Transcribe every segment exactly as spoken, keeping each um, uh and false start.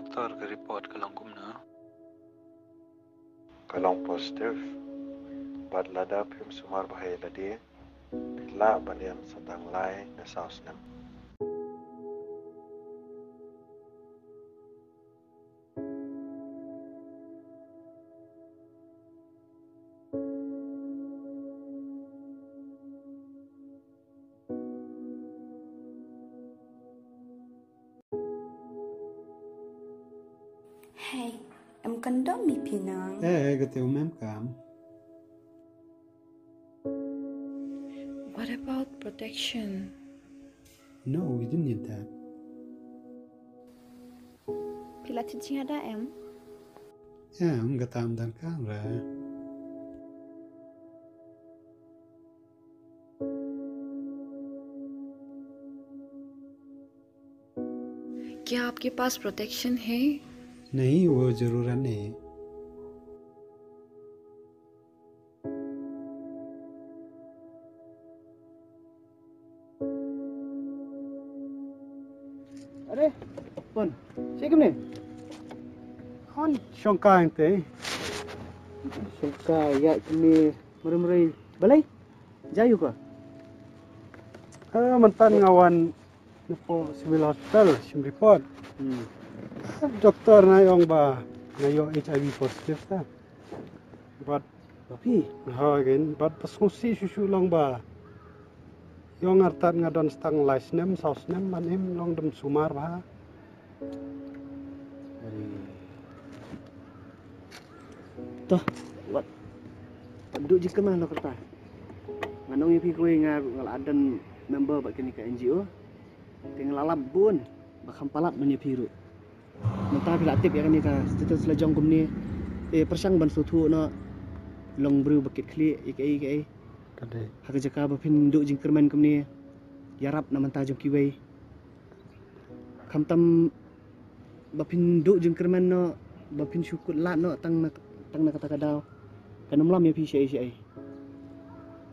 Doktor, ka report ka long kumno? Ka long positive. Bad lada phim sumar bha ïa lade, phi lah ban ïam sa tang lai ne saw snem. Hey, em kondom ïa phi nang? Eh, kata um em kam. What about protection? No, we didn't need that. Phi la thied jingïada em? Em, kata um donkam re. क्या आपके पास प्रोटेक्शन है? नहीं, वो जरूरत नहीं। अरे, कौन? शेख ने? कौन? शंका आते। शंका या ने मरे मरे बलाई? Jayu ka? Ah, mynta nga wan napoh Civil Hospital, shim report. Hmm. Ah, doktor nga ong ba nga ïoh H I V positive ta. Bad ba phi? Hooid, bad ba sngewsih shuh shuh long ba ïoh nga artat nga don tang lai snem, saw snem ban im long dum sumar bha. To, wat duh jingkyrmen lo kata. Ngan ong ïa phi kawei, nga ruh nga la don member bad kane ka N G O. Te nga la lap bun ba kham palat ban ïa phi ruh. Mynta phi la tip ïa kane ka status la jong kumne. Te pyrshang ban sngewthuh noh, long briew ba kit khlieh ïa kaei kaei. Ka dei. Ha ka jaka ba phin duh jingkyrmen kumne, ïarap na bynta jong kiwei. Khamtam ba phin duh jingkyrmen noh, ba phin shu kut lad noh tang na, tang na kata ka daw, kan ym lam ïa phi shaei shaei.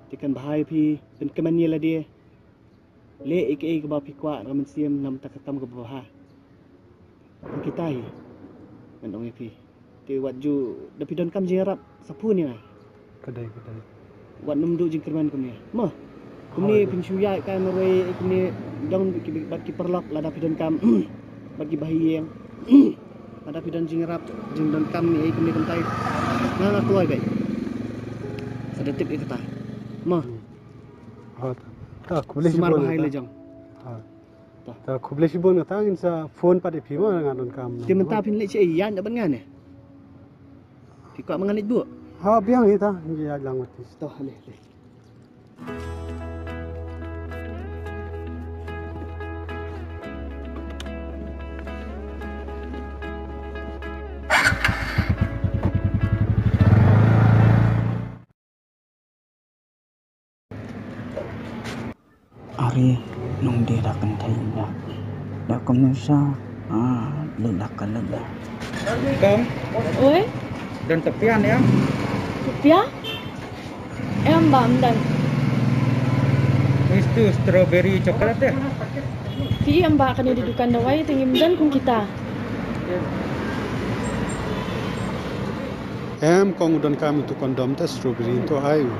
Te kan bha ïa phi pynkyrmen ïa lade. Leh ïa kaei kaba phi kwah na ka mynsiem na bynta ka kam kaba bha. Kita hi ngan ong ïa phi. Te wat ju, da phi donkam jingïarap, sa phone ïa nga. Ka dei, ka dei. Wat nym duh jingkyrmen kumne. Mo. Kumne phin shu ïaid kai marwei kumne, dang bad ki paralok lada phi donkam, bad ki bahaïing. Lada phi don jingïarap, jingdonkam ïa kumne kumtai, nga nga kloi beit. Sa da tip ïa kata. Mo. Hmm. Ha, ta. Ta, khublei shibun. Sumar bha ïa la jong. Ha. Ta. Ta, khublei shibun, ta ngin sa phone pat ïa phi mo, nga donkam. Te mynta phin leit shaei, ïaid na bad nga ne? Phi kwah ma ngan leit buh? Ha, biang hi ta, ïaid lang bad phi. Ta, leh, leh. Are, nong dei da kynthei ïa. Da kumne sa, ah, lei da ka lei da. Kong? Oi? Don tepia ne em? Tepia? Em ba, ym don. Istu strawberry chocolate eh? Ki em ba kane da dukan dawai te ngim don kum kita. Em kong, u donkam itu kondom te strawberry to ai u.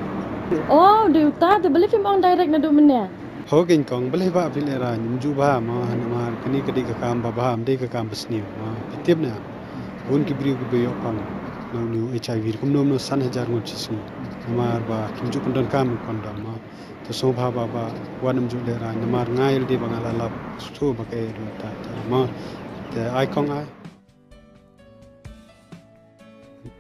Oh, dei uta te balei phim ong direct naduh mynne? Ho kong, balei ba phi lehraiñ, ym ju bha mo, namar kane ka dei ka kam ba bha, ym dei ka kam ba sniew mo. Phi tip ne? Bun ki briew kiba ïoh pang na une u H I V kumno kumno san hajar ngut shi sngi. Namar ba kim ju pyndonkam u kondom mo. Te sngewbha ba, ba wat nym ju lehraiñ namar nga ïa lade ba nga la lap shuh ba kaei ruh ta ta mo. Te ai kong ai.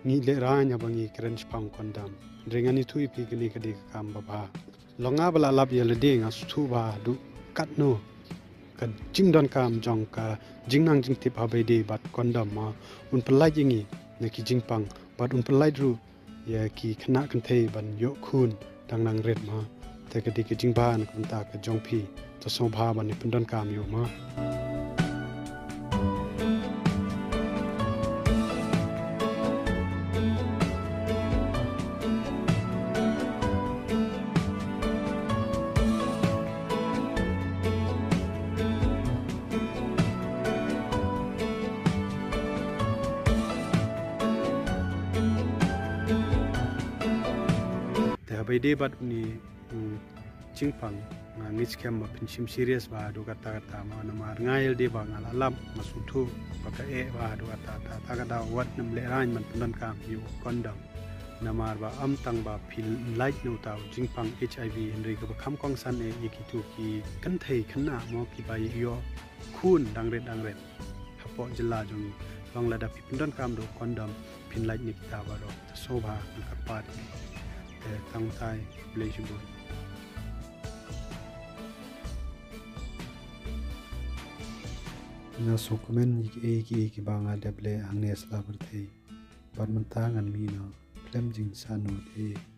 Ngi lehraiñ haba ngi kren shaphang kondom. Hynrei ngan ïathuh ïa phi kane ka dei ka kam ba bha. Long nga ba la lap ïa lade nga sngewthuh ba haduh katno ka jingdonkam jong ka jingnang jingtip haba ïadei bad kondom mo. Un pynlait ïa ngi na ki jingpang bad un pynlait ruh ïa ki khynnah kynthei ban ïoh khun dang nang rit mo. Te ka dei ka jingbha na ka bynta ka jong phi, to sngewbha ban ïa pyndonkam ïa u mo. Dei bad une u jingpang, nga ngeit skhem ba phin shim serious bha haduh katta katta mo, namar nga ïohi ba nga la lap, nga sngewthuh ba ka eh bha haduh katta katta. Ta ka daw wat nym lehraiñ ban pyndonkam ïa u condom. Namar ba ym tang ba phi lait na uta u jingpang HIV, hynrei kaba kham kongsan eh ïa kito ki kynthei khynnah mo, kiba ïoh khun dang rit dang rit hapoh jylla jong ngi. Long lada phi pyndonkam da u condom, phin lait na kita baroh. Te sngewbha, ngan kyrpad. Te tang tai, khublei shibun. Nga sngewkmen ïa kiei kiei kiba nga dep leh hangne sla pyrthei. Bad mynta ngan mih noh khlem jingsngewthuh.